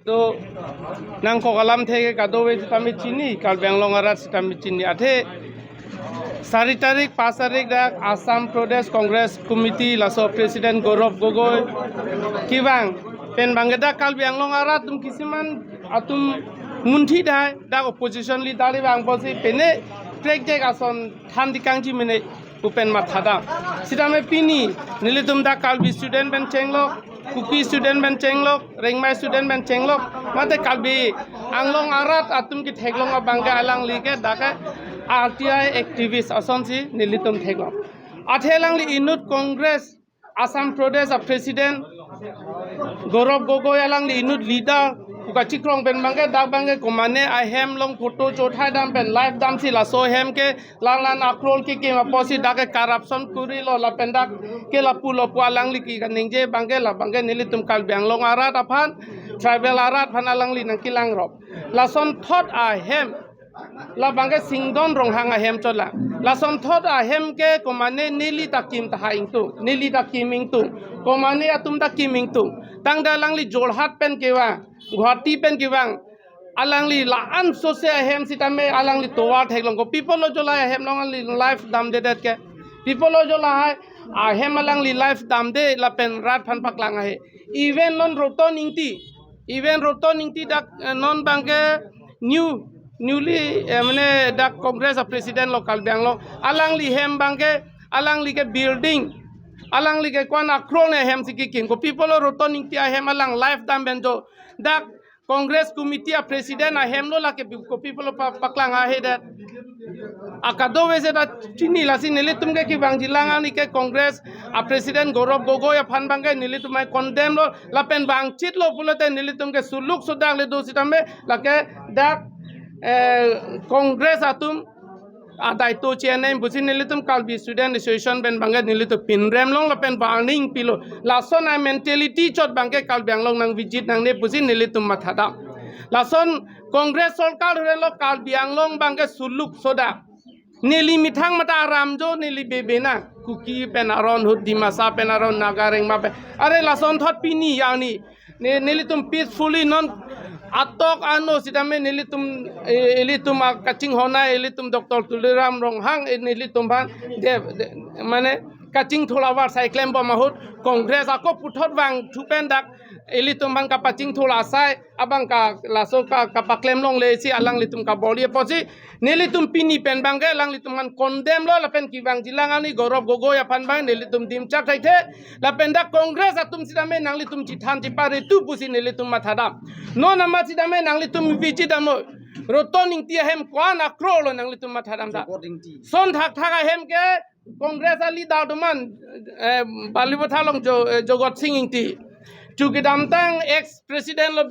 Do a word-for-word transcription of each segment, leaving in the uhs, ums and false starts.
To nangkok alamthe ke kadokave sitame chini, Karbi Anglong arat sitame chini. Athe sari tarik, pas tarik dak Assam Pradesh Congress Committee laso President Gaurav Gogoi kevang pen abangke dak Karbi Anglong arat atum kisiman atum munthi dai, dak opposition leader kevang apotsi pine prekjak ason than dikangji mene pu pen mathadam. Sitame pini nelitum dak Karbi student pen chenglok, Kuki student pen chenglok, Rengmei student pen chenglok, mate Karbi Anglong arat atum ketheklong abangke alangli ke dak R T I activist asonsi nelitum theklong. Athe alangli inut Congress Assam Pradesh a President Gaurav Gogoi alangli inut leader pu kachikrong pen abangke dak abangke komane ahem along photo chothai dam pen live damsi laso ahem ke lang lang a crore kekim apotsi dak ke corruption kurilo lapen dak ke lapulo pu alangli ke kaningje abangke la abangke nelitum Karbi Anglong arat aphan, tribal arat aphan alangli nangkelangrop. Lasonthot ahem, la abangke Singdon Ronghang ahem chotlo. Lasonthot ahem ke komane neli ta kim tahai ingtung, neli ta kim ingtung, komane atum ta kim ingtung. Tangte alangli Jorhat pen kevang, Guwahati pen kevang, alangli la-an sose ahem sitame alangli tovar theklong. Kopi apotlo jo lahai ahem along alangli live damdedet ke? Pi apotlo jo lahai ahem alangli live damde lapen rat aphan paklang ahe? Even non Roton Ingti, even Roton Ingti dak, eh, non abangke new, newly, eh, mane dak Congress a President lo Karbi Anglong, alangli hem abangke, alangli ke building, alangli ke ko-an a crore ne ahem si kekim. Kopi apotlo Roton Ingti ahem alang live dam pen jo dak Congress Committee a President ahem lo lake pi-, kopi apotlo pa-, paklang ahedet? A kadokave seta chini, lasi nelitum ke kevangji lang ani ke Congress a President Gaurav Gogoi aphan abangke nelitum ai condemn lo lapen vangchitlo pulote nelitum ke suluk sodak le do sitame lake dak, eh, Congress atum adaito chennai pusi nelitum Karbi Student Association pen abangke nelitum pinrem longlo lapen warning pilo. Lason a mentality chot abangke Karbi Anglong nang visit nangne pusi nelitum mathadam. Lason Congress sorkar hurelo Karbi Anglong abangke suluk sodak. Neli methang mate aram jo neli bebe na. Kuki pen aron ahut, Dimasa pen aron, Naga Rengma pen. Are lasonthot pini arni ne-, nelitum peacefully non atok ano sitame nelitum, eh, ilitum a kachinghon ai, ilitum Doctor Tuliram Ronghang, eh, nelitum aphan de, de, mane kachingthur avar sai klembom ahut Congress ako puthot vangthu pen dak ilitum aphan kapachingthur asai abang ka laso ka, kapaklem longle si alanglitum kabor-i apotsi nelitum pini pen abangke alanglitum aphan condemn lo lapen kevangji lang ani Gaurav Gogoi aphan abang nelitum dimchak thaithe lapen dak Congress atum sitame nanglitum chethan chepare tu pusi nelitum mathadam. Non amat sitame nanglitum visit damnon. Roton Ingti ahem ko-an a crore lo nanglitum mathadam ta. Jogod Ingti. Son thakthak ahem ke Congress a leader atum an, eh, Balibotha along Jo-, eh, Jogod Sing Ingti. Chu kedamtang ex president lo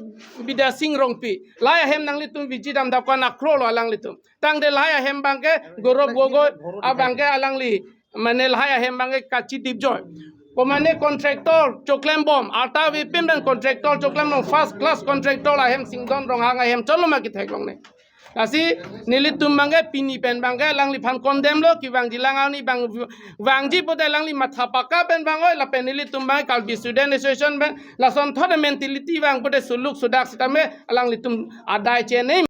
Bidya Sing Rongpi. Lahai ahem nanglitum visit dam dak ko-an a crore lo alanglitum. Tangte lahai ahem abangke Gaurav Gogoi abangke alangli mane lahai ahem abangke kachidip joi. Komane contractor choklembom, arta vepin pen contractor choklembom, first class contractor ahem Singdon Ronghang ahem chotlo ma kethek longne. Lasi nelitum abangke pini pen abangke alangliphan condemn lo, kevangji lang ani abang vangji pote alangli matha paka pen vang oi lapen nelitum abang Karbi Student Association pen lasonthot mentality vang pote suluk sodak sitame alanglitum adai chennai.